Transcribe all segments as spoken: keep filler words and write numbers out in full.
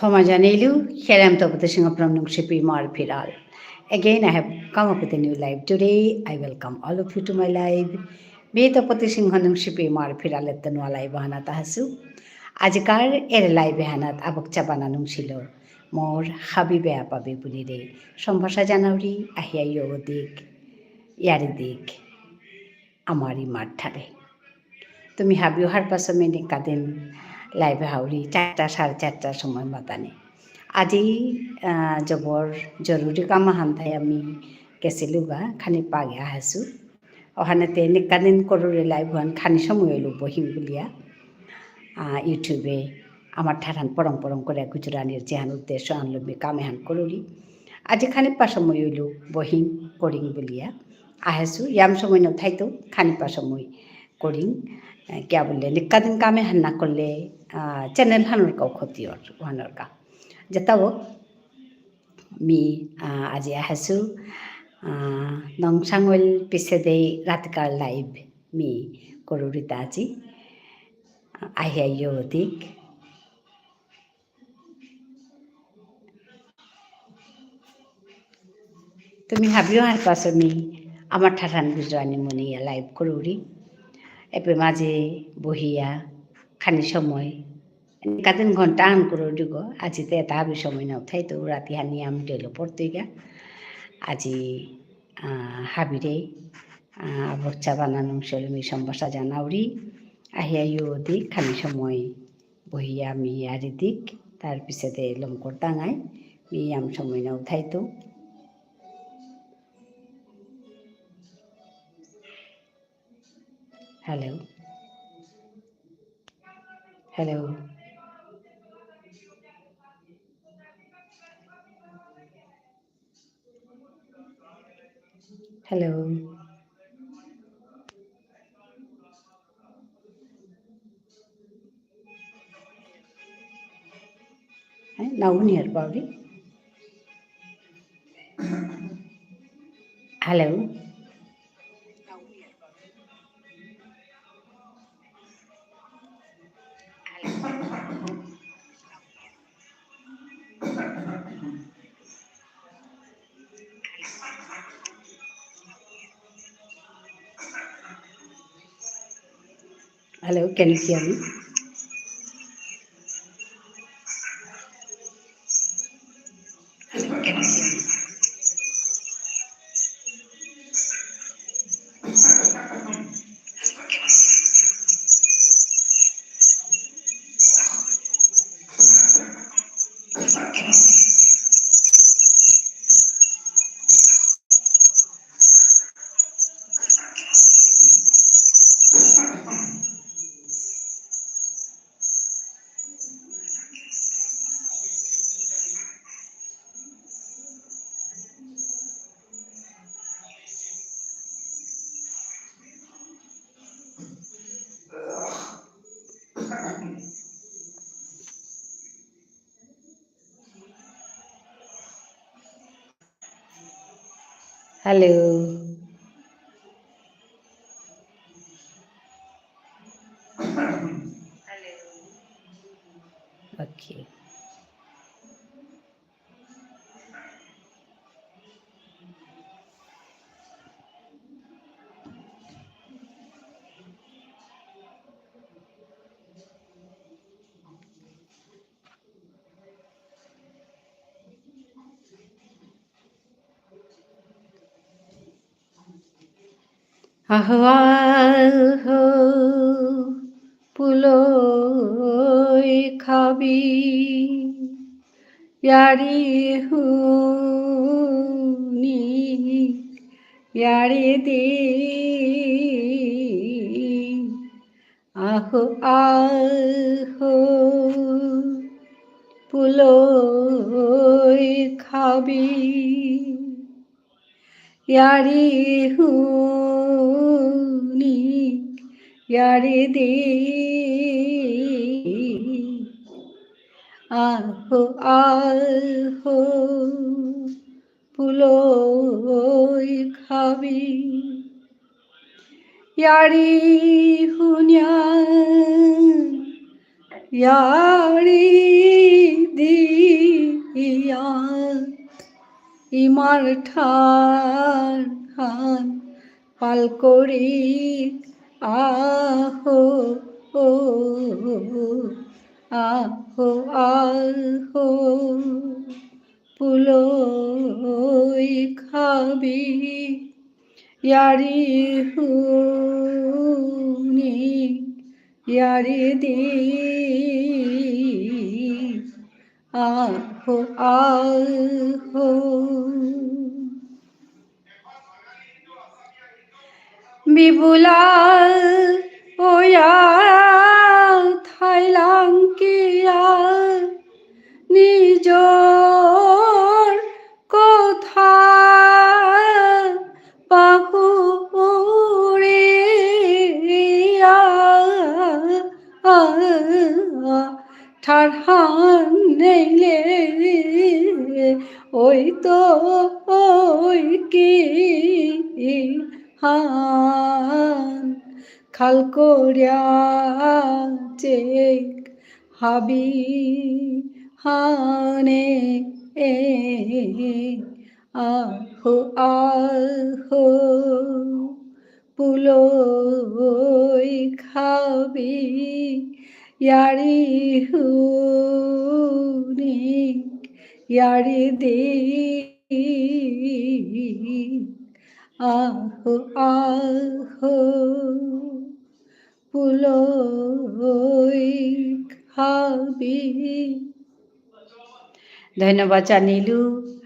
ক্ষমা জানাইলু, here I am Tapati Singha from Nungshipi Imar Phiral. Again, I have come up with a new live today. I welcome all of you to my live. মি তপতি সিংহ নুংশিপি ইমার ফিরালেত্ত নুয়া live হানাত আহাসু। আজিকার এরে live হানাত আবক চাবানা নুংশিল। মোর হাবি বেয়া পাবি বুলিরে। সম্ভাষা জানাউরি, আহিয়া ইয়ো দিক, ইয়ারি দিক। আমার ইমার ঠারে। তুমি হাবিও হারপাসো মি নিকাদিন live হাউরি চারটা, সাড়ে চারটার সময় মাতানি। আজি, আহ, জবর জরুরি কাম আহান থাই আমি গেছিলুগা, খানি পাগে আহেসু। অহানেতে নিকাদিন করুরি live হান খানি সময় হইল বহিং বুলিয়া। আহ, YouTube-এ আমার ঠারহান পরং পরং করে গুজরানির যেহান উদ্দেশ্য আনলো মি কাম এহান করুরি। আজি খানি পা সময় হইল বহিং করিং বুলিয়া। আহেসু, ইয়াম সময় না থাইতো, খানি পা সময় করিং। আহ, কিয়া বুললে, নিকাদিন কাম এহান না করলে, আহ, channel হানর কাও ক্ষতি অর, ওহানর কা। যেতাও, মি, আহ, আজি আহেসু, আহ, নংসাঙল পিছেদে রাতিকার live মি করুরিতা আজি। আহিয়া ইয়ো দিক। তুমি হাবিও হারপাসো মি আমার ঠারহান গুজরানি মুনিয়া live করুরি। এপে মাঝে বহিয়া খানি সময়, কাদিন ঘন্টা আন করুরি গো, আজি তে এতা হাবি সময় না উঠাই তো রাতি হানি আম ডেলো পড়তেগা। আজি, আহ, হাবিরে, আহ, আবক চাবানা নুংশিল মি সম্ভাষা জানাউরি। আহিয়া ইয়ো দি খানি সময় বহিয়া মি ইয়ারি দিক, তার পিছেদে লম করতাঙাই, মি ইয়াম সময় না উঠাইতো। Hello. Hello. Hello. Eh, now near Pauli. Hello. Hello, can you hear me? Hello. Okay. আহো, আহো, পুলই খাবি, ইয়ারি হুনি, ইয়ারি দি। আহো, আহো, পুলই খাবি। ইয়ারি হুনি, ইয়ারি দি। আহো, আহো, পুলই খাবি। ইয়ারি হুনিয়া, ইয়ারি দিয়া, ইমার ঠারহান পাল করি আহো, আহো, আহো। পুলই খাবি, ইয়ারি হুনি, ইয়ারি দি, আহো, আহো। বিবুলা ওয়া থাইলাং কিয়া নিজর কথা পাহুরিয়া ঠারহান নেইলে ওই তো ওই কি হান খাল করিয়া চেক হাবি হানে আহো আহো পুলই খাবি ইয়ারি হুনি ইয়ারি দি আহো আহো পুলই খাবি। ধন্যবাদ জানিলু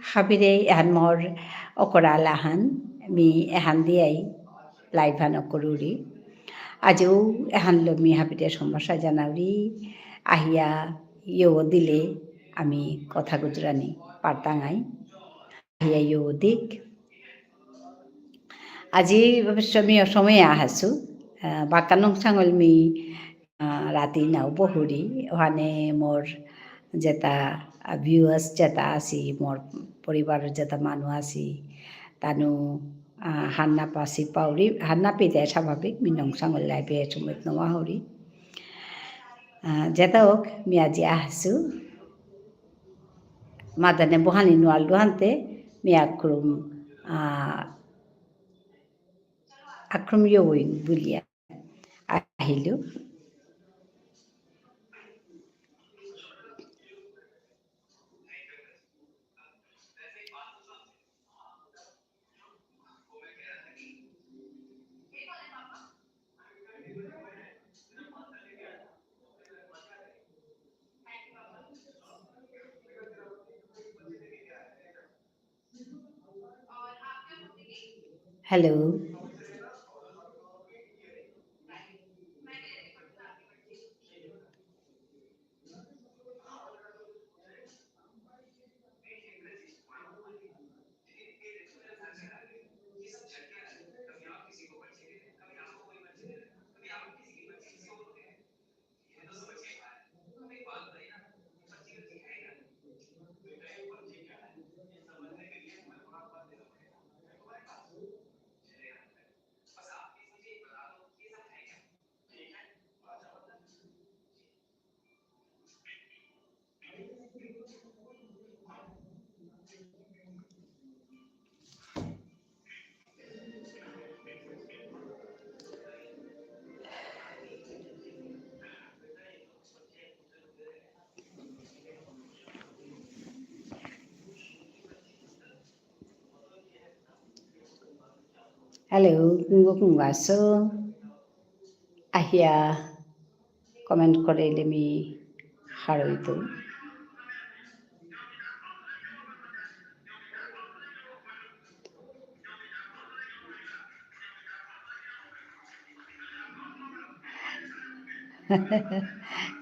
হাবিরে এহান মোর অকরালাহান মি এহান দিয়াই live হান অকরুরি। আজিও এহানলো মি হাবিরে সমস্যা জানাউরি আহিয়া ইয়ো দিলে আমি কথা গুজরানি পারতাঙাই। আহিয়া ইয়ো দিক। আজি অবশ্য মি অসমে আহাসু। আহ, বাক্কা নংসাঙল মি, আহ, রাতি নাও বহুরি। ওহানে মোর যেতা, আহ, viewers যেতা আসি, মোর পরিবারর যেতা মানু আসি, তানু, আহ, হান্না পাসি পাউরি, হান্না পিতে স্বাভাবিক, মি নংসাঙল live এ সময় নোয়া হরি। আহ, যেতা হোক, মি আজি আহাসু। মাদানে বহানি নুয়ালু হানতে, মি আক্রুম, আহ, আক্রুম ইয়ো বুলিয়া আহিলু। Hello. Hello, kungo kungo aso. Ahia comment করেইলে মি হারৌ ইতৌ।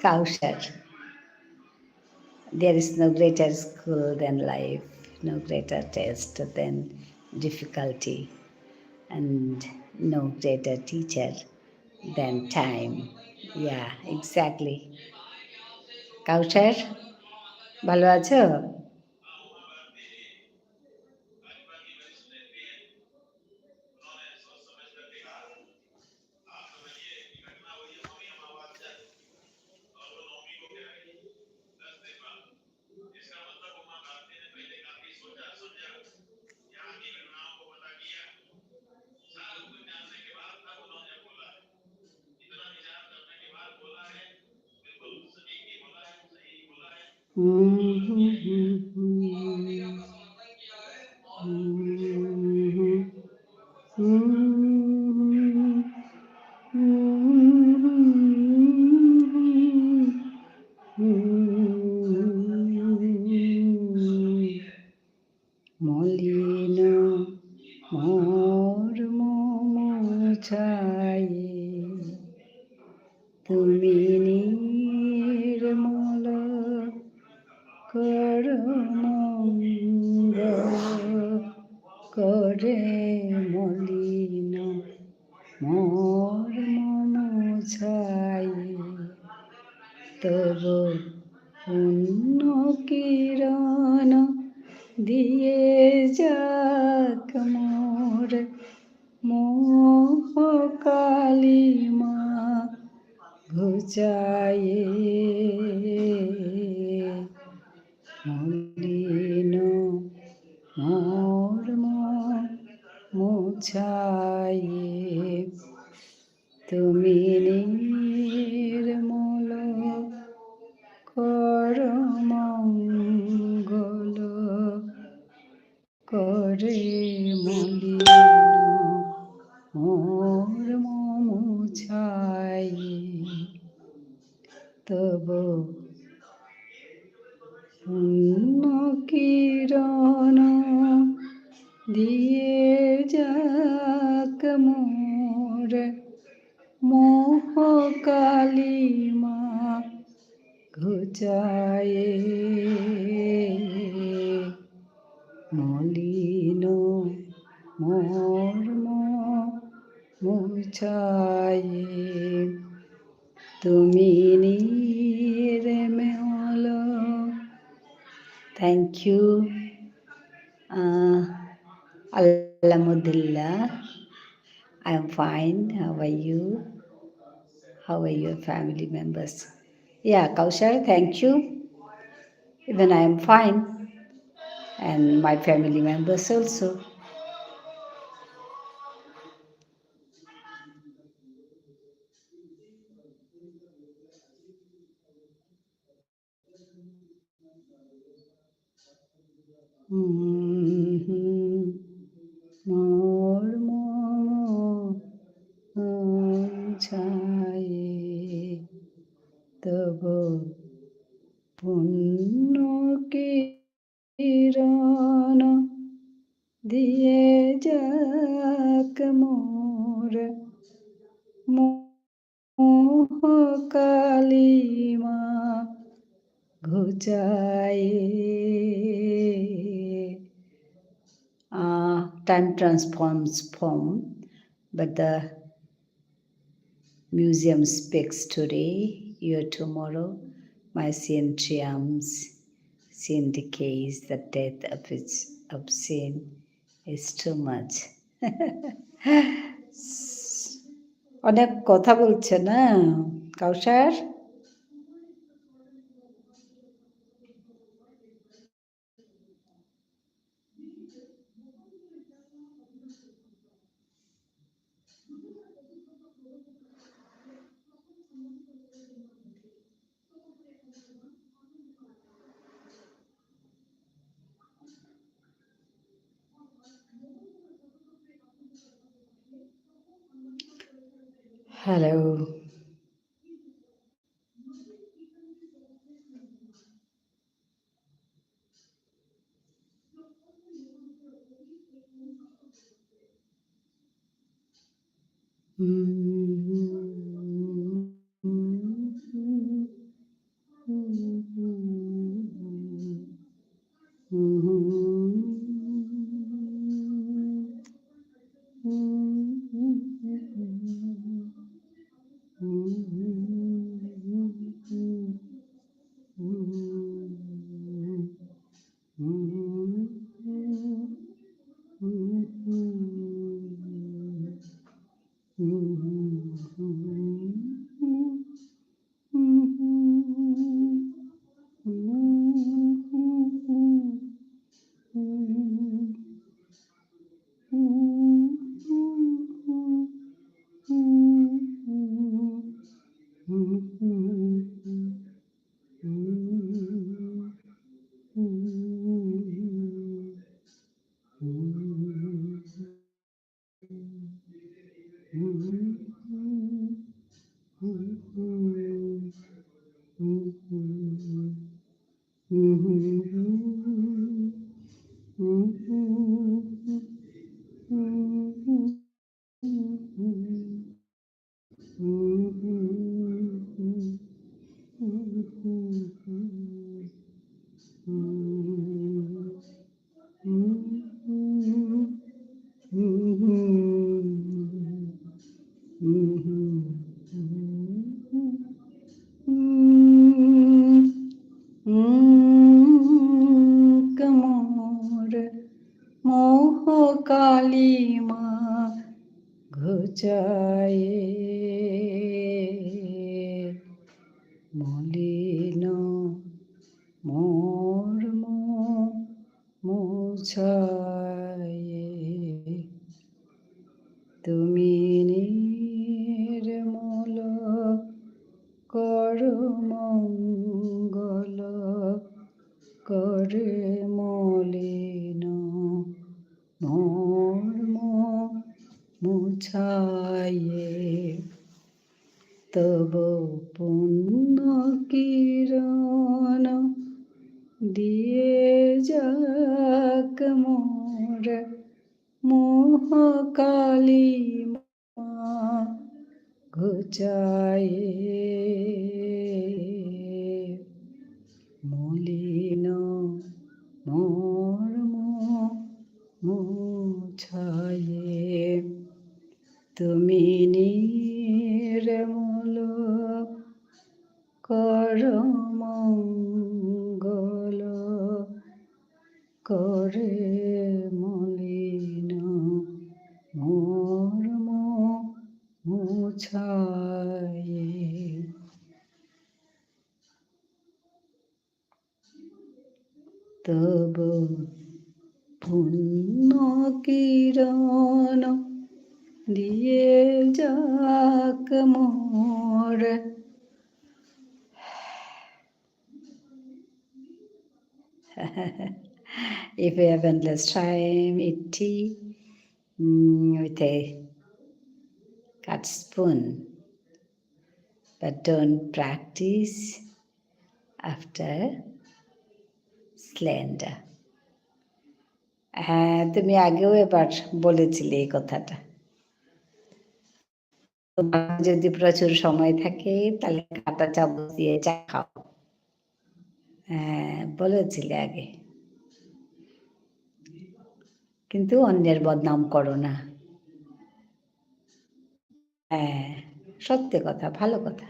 কাউসার। There is no greater school than life, no greater test than difficulty, and no greater teacher than time. Yeah, exactly. কাউসার, ভালো আছো? মলিন মোর মম ছায়ে, তুমি নির্মল করো মঙ্গল। করে মলিন মোর মম ছায়ে, তব পুণ্য কিরণ দিয়ে যাক মোর মোহ কালিমা ঘুচায়ে। মলিন মোর মম ছায়ে, তুমি নির্মল করো মঙ্গল। করে মলিন মোর মম ছায়ে, তব পুণ্য কিরণ দিয়ে যাক মোর মোহ কালিমা ঘুচায়ে। মলিন মোর মম ছায়ে, তুমি নির্মল। Thank you. Uh, Alhamdulillah. I'm fine. How are you? How are your family members? Yeah, Kaushar, thank you. Even I am fine. And my family members also. মোর মম ছায়ে, তব পুণ্য কিরণ দিয়ে যাক মোর মোহ কালিমা ঘুচায়ে। Uh, time transforms form, but the museum speaks today, your tomorrow, my sin triumphs, sin decays, the death of its of sin is too much. অনেক কথা বলছে না, কাউসার? Hello. কালিমা ঘুচায়ে, মলিন মর্ম মুছায়ে। তুমি নির্মল করো মঙ্গল, করে মলিন মর্ম মুছায়ে। তব পুণ্য কিরণ দিয়ে যাক মোর মোহ কালিমা ঘুচায়ে, মলিন মর্ম মুছায়ে। তুমি নির্মল করো মঙ্গল, করে মলিন মর্ম মুছায়ে। তব পুণ্য কিরণ দিয়ে যাক মোর। If you have endless time, eat tea, mm, with a cut spoon, but don't practice after slander. হ্যাঁ, তুমি আগেও এবার বলেছিলে এই কথাটা। তোমার যদি প্রচুর সময় থাকে, তাহলে কাঁটা চামচ দিয়ে চা খাও। হ্যাঁ, বলেছিলে আগে। কিন্তু অন্যের বদনাম করো না। হ্যাঁ, সত্যি কথা, ভালো কথা।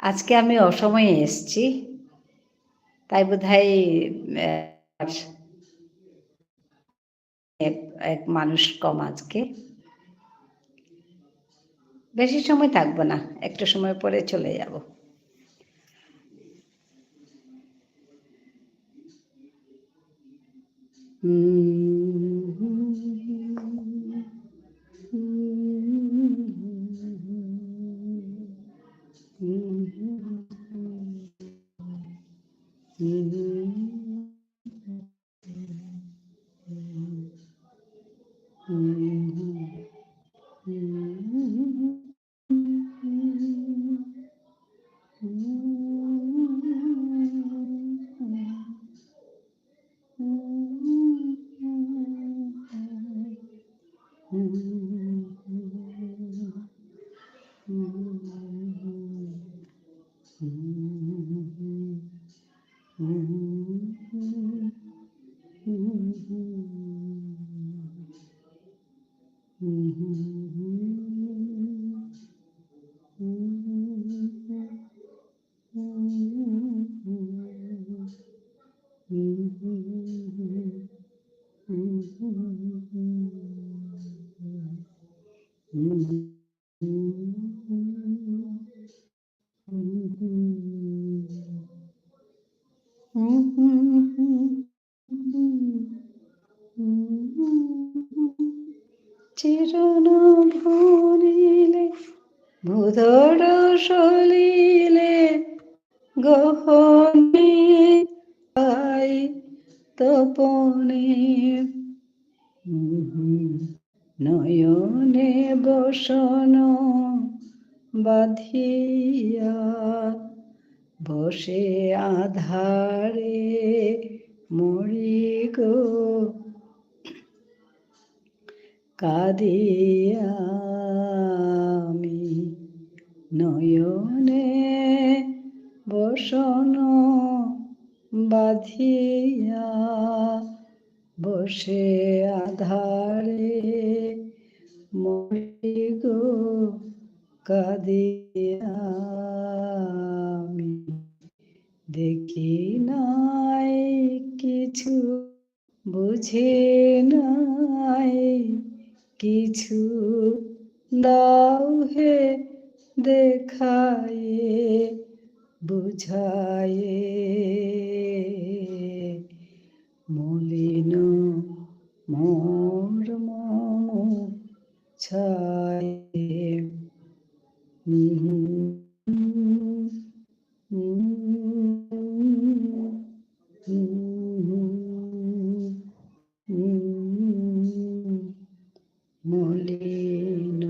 আজকে আমি অসময়ে এসছি, তাই বোধহয়, আহ, এক, এক মানুষ কম আজকে। বেশি সময় থাকবো না, একটু সময় পরে চলে যাব। চিরণ ভুলিলে ভূধর সলিলে গহনে পাই তপনে। নয়নে বসন বাঁধিয়া বসে আধারে মরি গো কাঁদিয়া আমি। নয়নে বসন বাঁধিয়া বসে আধারে মরি গো কাঁদিয়া আমি। দেখি নাই কিছু, বুঝি নাই কিছু, দাও হে দেখায়ে বুঝায়ে। মলিন মোর মম ছায়ে। মলিন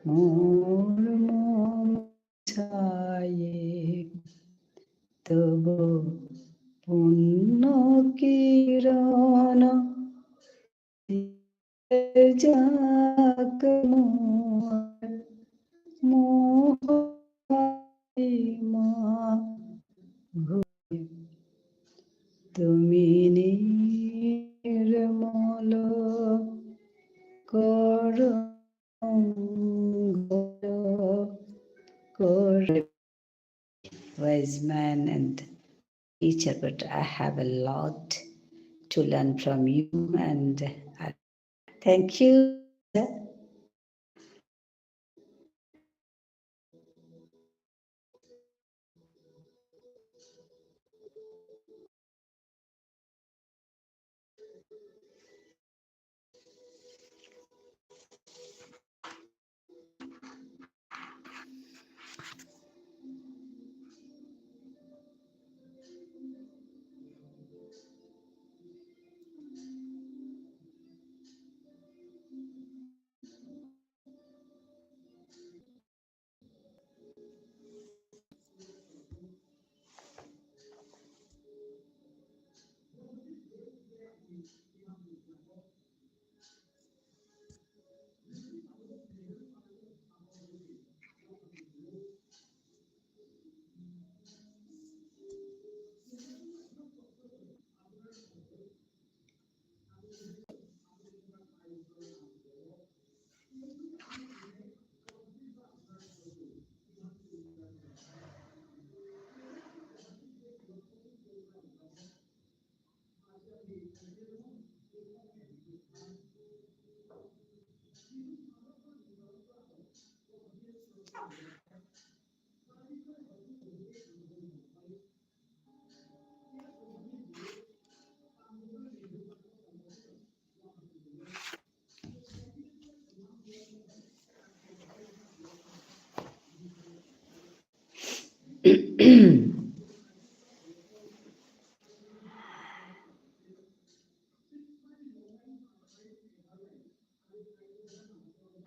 মোর মম ছায়ে, তব পুণ্য কিরণ যাক মোর মহিমা। তুমি নির্মল করো মঙ্গল কর। Wise man and teacher, but I have a lot to learn from you, and I thank you.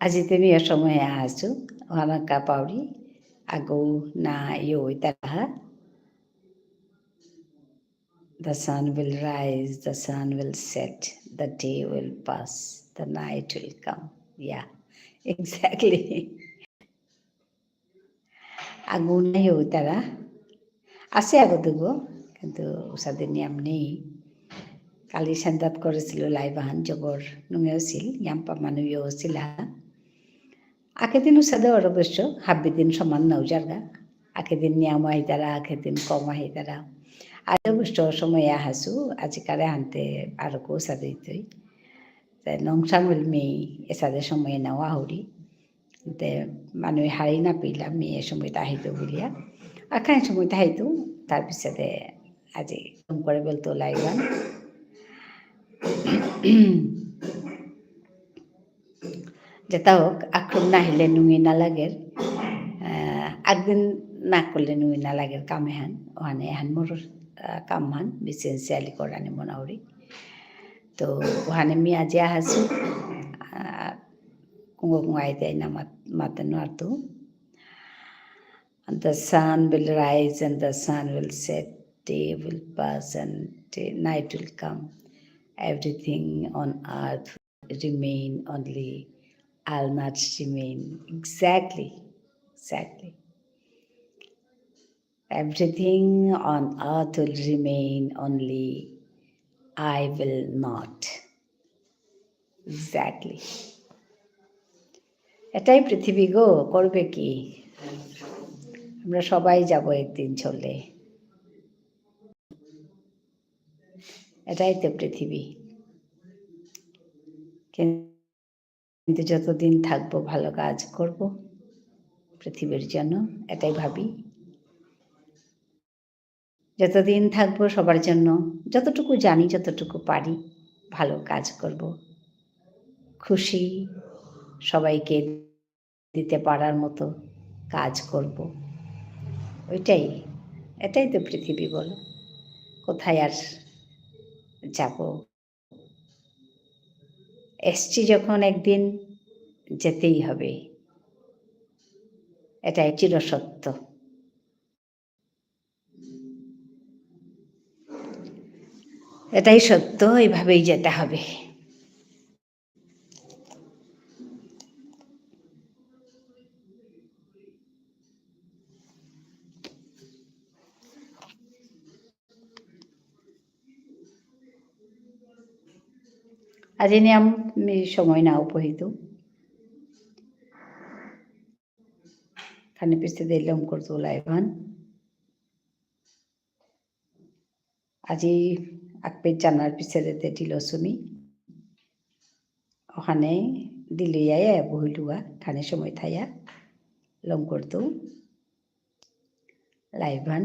আজি তুমি অসময়ে আছো, ওহানকা পাউরি, আগৌ না ইয়ো ইতারা। The sun will rise, the sun will set, the day will pass, the night will come. Yeah, exactly. আগৌ না ইয়ো ইতারা। আসে আগৌ দুগো, কিন্তু উসাদে নিয়াম নেই। কালি সেন্দাত করেসিলু live আহান, জবর নুঙেও সিল, নিয়াম পা মানু ইয়ো সিলা। আকেদিন উসাদে অর অবশ্য, হাব্বিদিন সমান নাউ যারগা। আকেদিন নিয়াম আইতারা, আকেদিন কম আইতারা। আজ অবশ্য সময় আহাসু, আজিকারে আনতে আরকো উসাদে ইতই। তে নংসাং উইল মি এসাদে সময় নাউ আহুরি। তে মানু হারি না পিলা মি এ সময়তা আহিতু বুলিয়া। আকাই সময়তা আহিতু, তার পিছেদে আজি কম করে বলতো live আন। যেতা হোক, আক্রম না আহিলে নুঙি না লাগের। আহ, একদিন না করলে নুঙি না লাগের কাম এহান। ওহানে এহান মোর, আহ, কাম হান, বিশেষ সিয়ালি করানি মনাউরি। তো ওহানে মি আজি আহাসু, আহ, কুঙগ কুঙগ আইতে আইনা মাত-, মাতে নুয়ারতু। And the sun will rise and the sun will set, day will pass and day, night will come. Everything on earth remain, only I'll not remain. Exactly, exactly. Everything on earth will remain, only I will not. Exactly. এটাই পৃথিবী গো, করবে কি? আমরা সবাই যাব একদিন চলে। এটাই তো পৃথিবী। কিন্তু যতদিন থাকবো ভালো কাজ করব পৃথিবীর জন্য, এটাই ভাবি। যতদিন থাকবো সবার জন্য যতটুকু জানি, যতটুকু পারি ভালো কাজ করব। খুশি সবাইকে দিতে পারার মতো কাজ করব। ওইটাই, এটাই তো পৃথিবী বলো, কোথায় আর যাব? এসছি যখন একদিন যেতেই হবে, এটাই চিরসত্য। এটাই সত্য, এইভাবেই যেতে হবে। আজি নিয়াম মি সময় না উপহিত। খানি পিছে দিলাম করতো লাইভান। আজি আকপেত জানার পিছে দিতে দিল সুমি। ওখানে দিলইয়া বহিলুয়া, খানি সময় থাইয়া লম করতো লাইভান।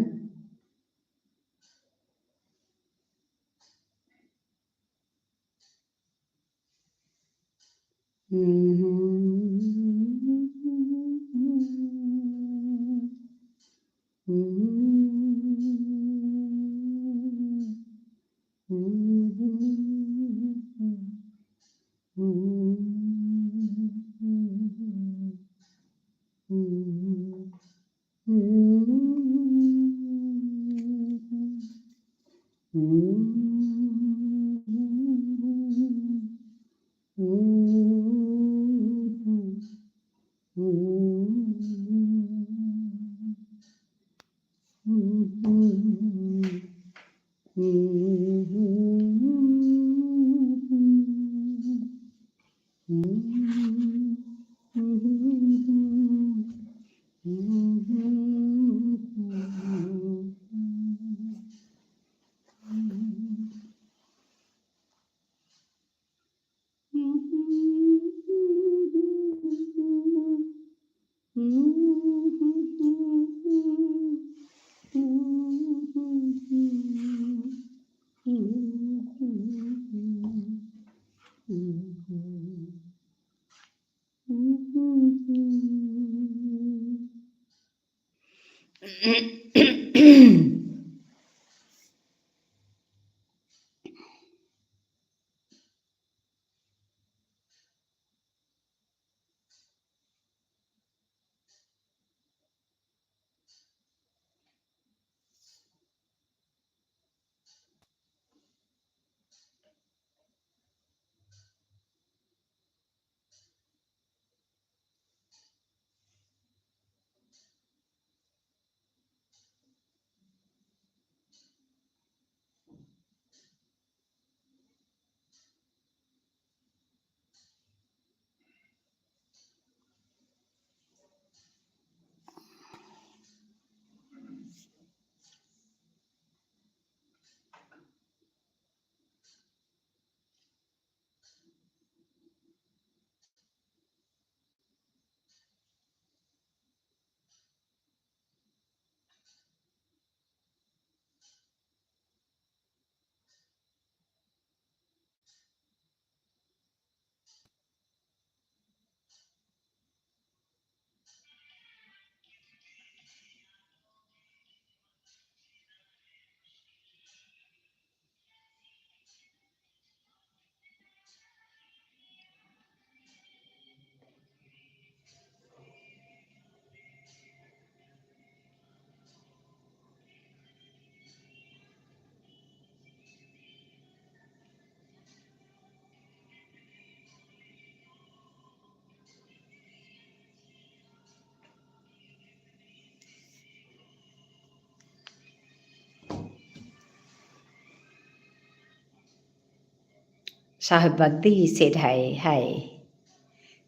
Sahib Bhakti said hi, hi.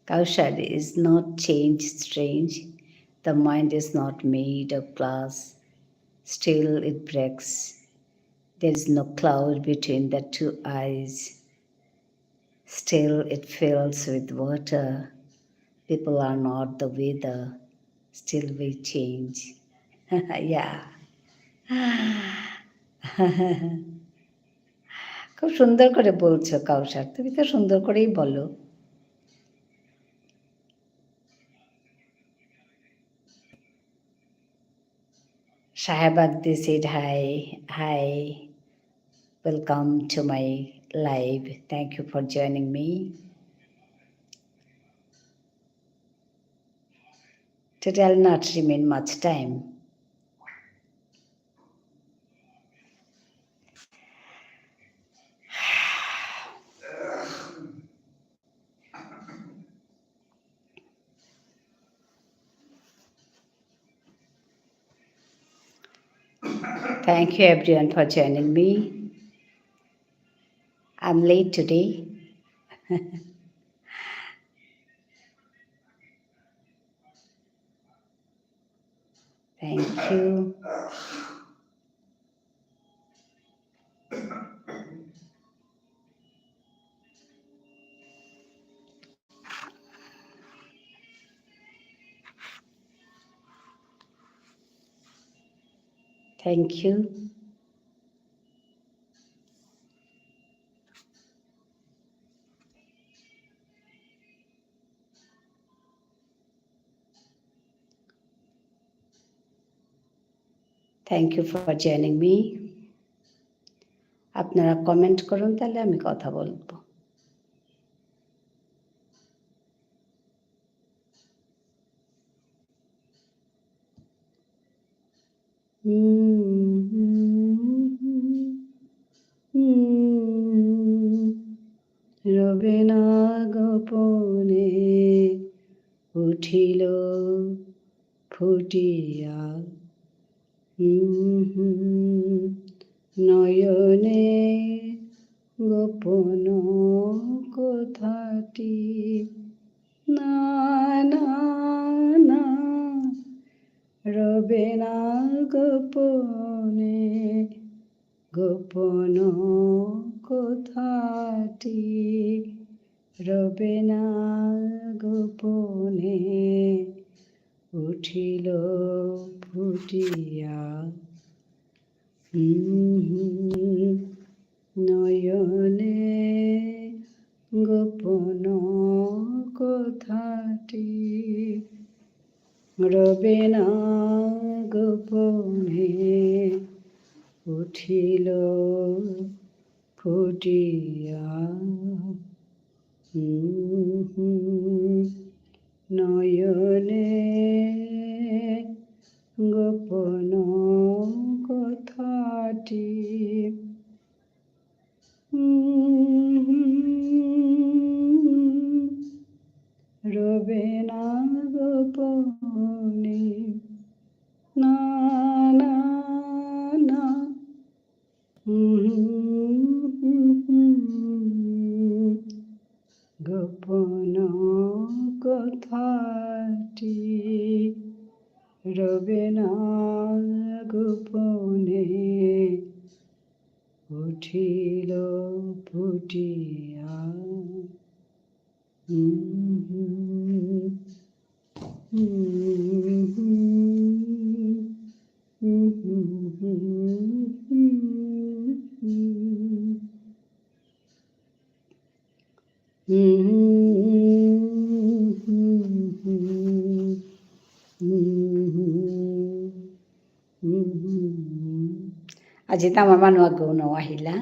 Kaushal is not change strange. The mind is not made of glass. Still it breaks. There is no cloud between the two eyes. Still it fills with water. People are not the weather. Still we change. Yeah. খুব সুন্দর করে বলছো কাউসার, তুমি তো সুন্দর করেই বলো। Shahab Agdi said hi. Hi. Welcome to my live. Thank you for joining me. Today I'll not remain much time. Thank you everyone for joining me. I'm late today. Thank you. Thank you. Thank you for joining me. আপনারা comment করুন, তাহলে আমি কথা বলবো। রবে না গোপনে উঠিল ফুটিয়া। নয়নে গোপন কথাটি। না, না, না, রবে না গোপনে, গোপন কথাটি। রবে না গোপনে উঠিল ফুটিয়া। নয়নে গোপন কথাটি। রবে না গোপনে উঠিল ফুটিয়া। নয়নে গোপন কথাটি। রবে না গোপনে। না, না, না। গোপন কথাটি। রবে না গোপনে উঠিল ফুটিয়া। আজি তো আমার মানু আগেও ন আহিলা।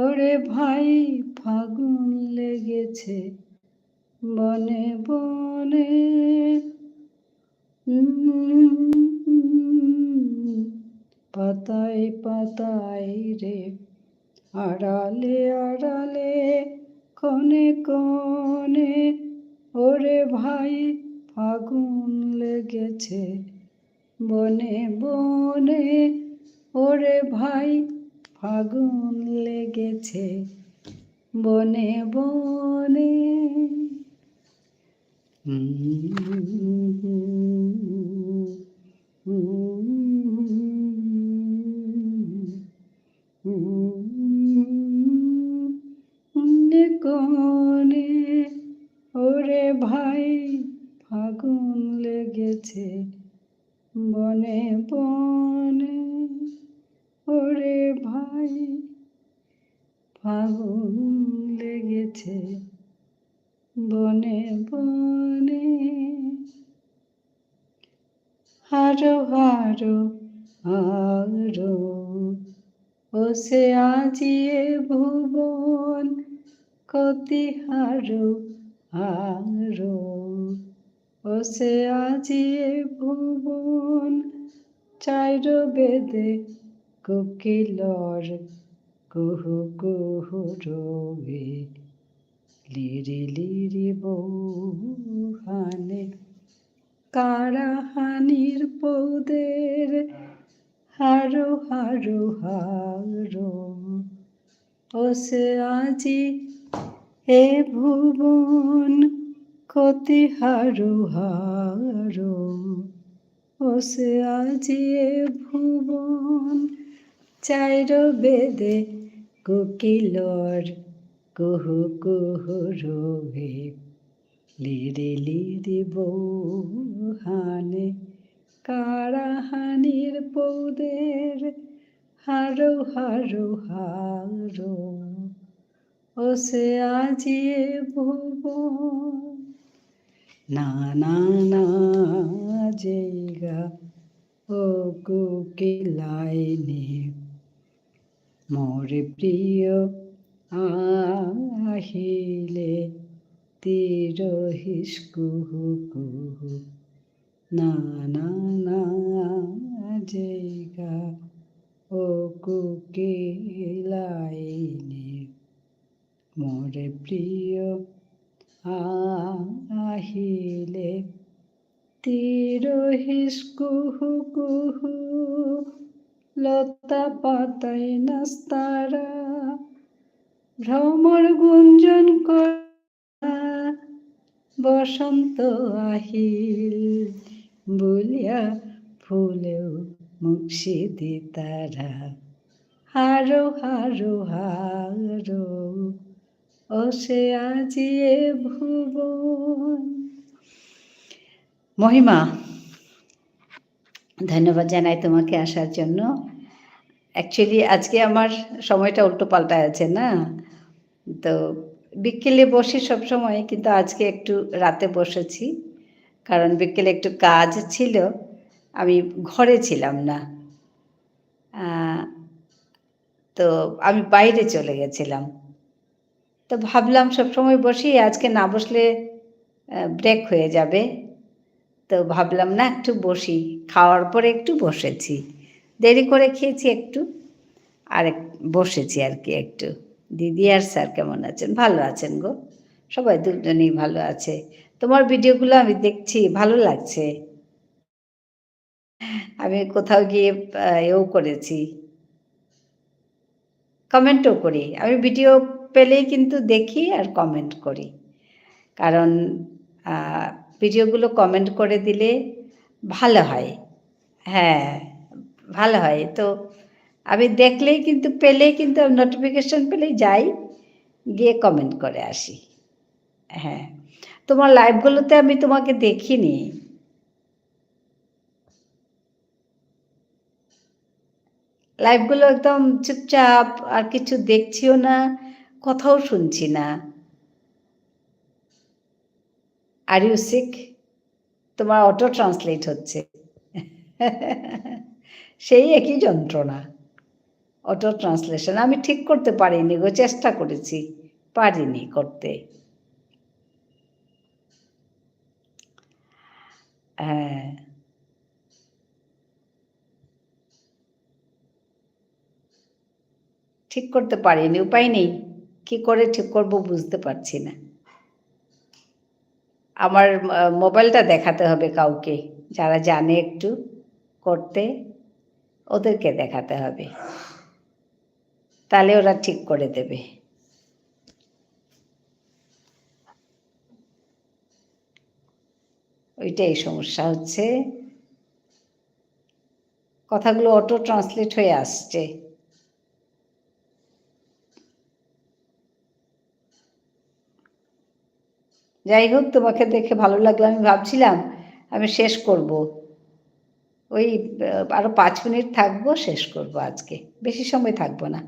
ওরে ভাই, ফাগুন লেগেছে বনে বনে। পাতায় পাতায় রে, আড়ালে আড়ালে, কোণে কোণে, ওরে ভাই, ফাগুন লেগেছে বনে বনে, ওরে ভাই, ফাগুন লেগেছে বনে বনে। কোণে কোণে, ওরে ভাই, ফাগুন লেগেছে বনে বনে, ওরে ভাই, ফাগুন লেগেছে বনে বনে। হারো হারো হারো, ওসে আজি এ ভুবন, কতি হারো হারো। ওসে আজি এ ভুবন, চাইর বেদে কোকিলর কুহু কুহু রোয়ে। লিরি লিরি বৌহানে, কারাহানির পৌদের, হারো হারো হারো। ওসে আজি এ ভুবন, কতি হারো হারো। ওসে আজি এ ভুবন, চাইর বেদে কোকিলর কুহু কুহু রোয়ে। লিরি লিরি বৌহানে, কারাহানির পৌদের, হারো হারো হারো। ওসে আজি এ ভুবন। না না না যেগা ও কোকিলাইনি, মোর প্রিয় আহিলে তি রহিস কুহু কুহু। না না না যেগা ও কোকিলাইনি, মোর প্রিয় আহিলে তি রহিস কুহু কুহু। লতা পাতায় নাচতারা, ভ্রমর গুঞ্জন কর বসন্ত আহিল বুলিয়া ফুলেও মুকসি দিতারা। হারো হারো হারো, ওসে আজি এ ভুবন। মহিমা, ধন্যবাদ জানাই তোমাকে আসার জন্য। Actually, আজকে আমার সময়টা উল্টো পাল্টা আছে না? তো বিকেলে বসি সব সময়, কিন্তু আজকে একটু রাতে বসেছি, কারণ বিকেলে একটু কাজ ছিল, আমি ঘরে ছিলাম না। আহ, তো আমি বাইরে চলে গেছিলাম। তো ভাবলাম সবসময় বসি, আজকে না বসলে, আহ, break হয়ে যাবে। তো ভাবলাম না, একটু বসি, খাওয়ার পরে একটু বসেছি, দেরি করে খেয়েছি একটু, আর এক-, বসেছি আর কি একটু। দিদি আর স্যার কেমন আছেন? ভালো আছেন গো, সবাই দুজনেই ভালো আছে। তোমার ভিডিওগুলো আমি দেখছি, ভালো লাগছে। আমি কোথাও গিয়ে, আহ, এও করেছি, কমেন্টও করি। আমি ভিডিও পেলেই কিন্তু দেখি আর কমেন্ট করি। কারণ, আহ, ভিডিওগুলো কমেন্ট করে দিলে ভালো হয়। হ্যাঁ, ভালো হয়। তো আমি দেখলেই কিন্তু, পেলেই কিন্তু, নোটিফিকেশন পেলেই যাই, গিয়ে কমেন্ট করে আসি। হ্যাঁ, তোমার লাইভগুলোতে আমি তোমাকে দেখিনি। লাইভগুলো একদম চুপচাপ, আর কিছু দেখছিও না, কথাও শুনছি না। Are you sick? তোমার অটো ট্রান্সলেট হচ্ছে। সেই একই যন্ত্রণা, অটো ট্রান্সলেশন। আমি ঠিক করতে পারিনি গো, চেষ্টা করেছি, পারিনি করতে। হ্যাঁ, ঠিক করতে পারিনি, উপায় নেই। কি করে ঠিক করব বুঝতে পারছি না। আমার, আহ, মোবাইলটা দেখাতে হবে কাউকে, যারা জানে একটু করতে, ওদেরকে দেখাতে হবে, তাহলে ওরা ঠিক করে দেবে। ওইটাই সমস্যা হচ্ছে, কথাগুলো অটো ট্রান্সলেট হয়ে আসছে। যাই হোক, তোমাকে দেখে ভালো লাগলো। আমি ভাবছিলাম আমি শেষ করব, ওই, আহ, আরো পাঁচ মিনিট থাকবো, শেষ করব আজকে, বেশি সময় থাকবো না।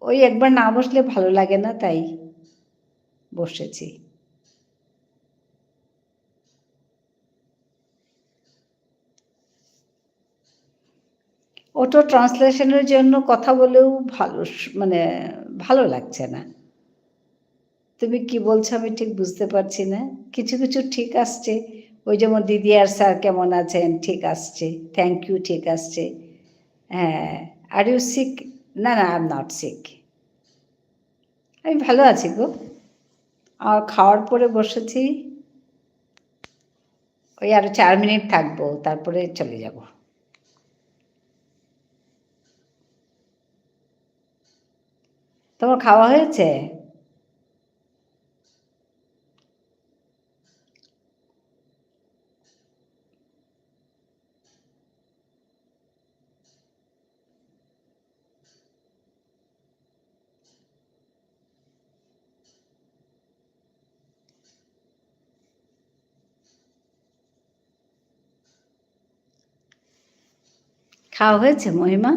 ওই একবার না বসলে ভালো লাগে না, তাই বসেছি। অটো ট্রান্সলেশনের জন্য কথা বলেও ভালো স-, মানে, ভালো লাগছে না। তুমি কি বলছো আমি ঠিক বুঝতে পারছি না। কিছু কিছু ঠিক আসছে, ওই যেমন দিদি আর স্যার কেমন আছেন, ঠিক আসছে, থ্যাংক ইউ ঠিক আসছে। হ্যাঁ, আর ইউ সিক? না, না, আই এম নট সিক। আমি ভালো আছি গো। আর খাওয়ার পরে বসেছি, ওই আরো চার মিনিট থাকবো, তারপরে চলে যাব। তোমার খাওয়া হয়েছে? খাওয়া হয়েছে, মহিমা?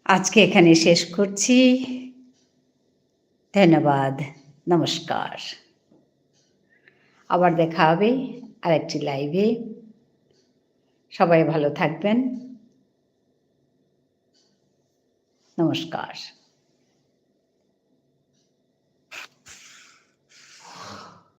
আজকে এখানে শেষ করছি। ধন্যবাদ। নমস্কার। আবার দেখা হবে আরেকটি live-এ। সবাই ভালো থাকবেন। নমস্কার।